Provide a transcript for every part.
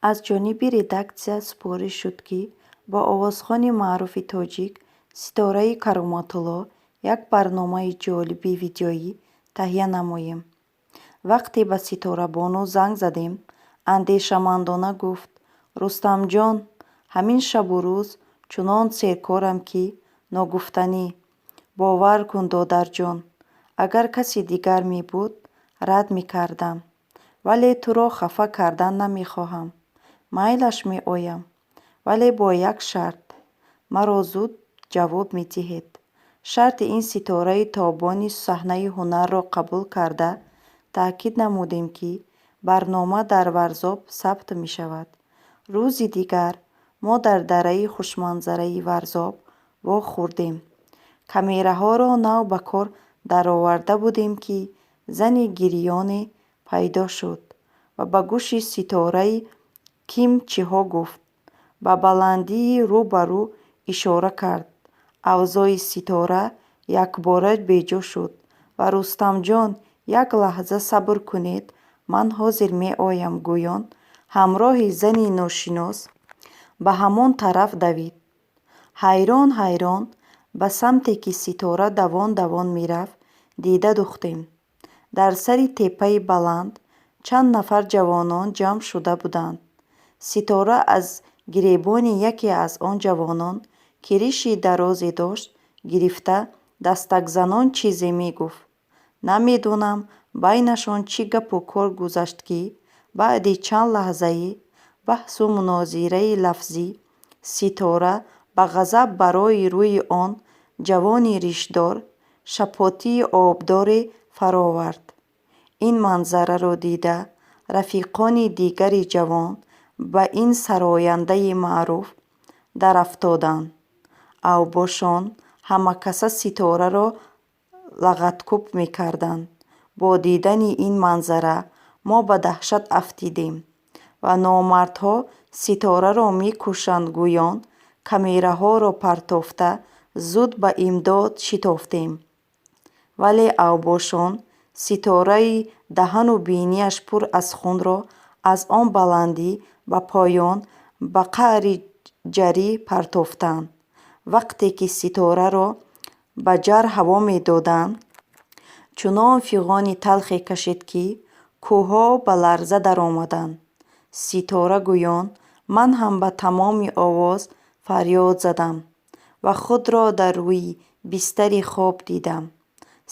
Аз ҷониби редаксия супориш шуд, ки бо овозхони маъруфи тоҷик Ситораи Кароматулло як барномаи ҷолиби видеоӣ таҳия намоем. Вақте ба Ситорабону занг задем, андешамандона гуфт: «Рустамҷон, ҳамин шабу рӯз чунон серкорам, ки ногуфтанӣ. Бовар кун, додарҷон, агар каси дигар мебуд, рад мекардам. Вале туро хафа кардан намехоҳам. Майлаш, меоям, вале бо як шарт. Маро зуд ҷавоб медиҳед». Шарти ин ситораи тобони саҳнаи ҳунарро қабул карда, таъкид намудем, ки барнома дар Варзоб сабт мешавад. Рӯзи дигар мо дар дараи хушманзараи Варзоб вохӯрдем. Камераҳоро нав ба кор дароварда будем, ки зани гирёне пайдо шуд ва ба гӯши Ситораи ким чиҳо гуфт. Ба баландии рӯ ба рӯ ишора кард. Авзои Ситора якбора беҷо шуд ва «Рустамҷон, як лаҳза сабр кунед, ман ҳозир меоям» гӯён ҳамроҳи зани ношинос ба ҳамон тараф давид. Ҳайрон ҳайрон ба самте, ки Ситора давон давон мерафт, дида духтем. Дар сари теппаи баланд чанд нафар ҷавонон ҷамъ шуда буданд. Ситора аз гиребони яке аз он ҷавонон, ки риши дарозе дошт, гирифта, дастакзанон чизе мегуфт. Намедонам, байнашон чӣ гапу кор гузашт, ки баъди чанд лаҳзаи баҳсу мунозираи лафзӣ Ситора ба ғазаб барои рӯи он ҷавони ришдор шапотии обдоре фаровард. Ин манзараро дида, рафиқони дигари ҷавон ба ин сарояндаи маъруф дарафтоданд. Авбошон ҳамакаса Ситораро лагадкӯб мекарданд. Бо дидани ин манзара мо ба даҳшат афтидем ва «Номардҳо Ситораро мекушанд» гӯён камераҳоро партофта, зуд ба имдод шитофтем. Вале авбошон Ситораи даҳану бинияш пур аз хунро аз он баландӣ ба поён, ба қаъри ҷарӣ партофтанд. Вақте ки Ситораро ба ҷар ҳаво медоданд, чунон фиғони талхе кашид, ки кӯҳҳо ба ларза даромаданд. «Ситора» гӯён ман ҳам ба тамоми овоз фарёд задам ва худро дар рӯи бистари хоб дидам.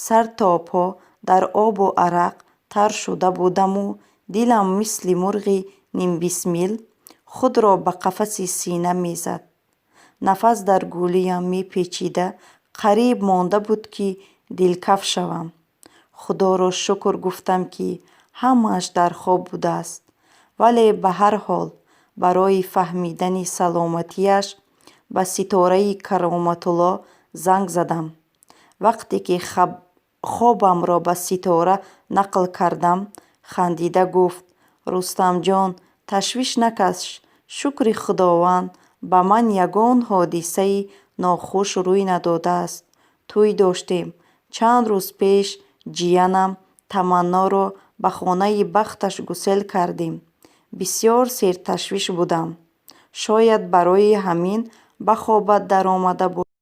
Сар то по дар обу арақ тар шуда будаму дилам мисли мурғи нимбисмил худро ба қафаси сина мезад. Нафас дар гулӯям мепечида, қариб монда буд, ки дилкаф шавам. Худоро шукр гуфтам, ки ҳамааш дар хоб будааст. Вале ба ҳар ҳол барои фаҳмидани саломатиаш ба Ситораи Кароматулло занг задам. Вақте ки хобамро ба Ситора нақл кардам, хандида гуфт: «Рустамҷон, ташвиш накаш, шукри Худованд, ба ман ягон ҳодисаи нохуш рӯй надодааст. Тӯй доштем. Чанд рӯз пеш ҷиянам Таманноро ба хонаи бахташ гусел кардем. Бисёр серташвиш будам. Шояд барои ҳамин ба хобат даромада бошӣ».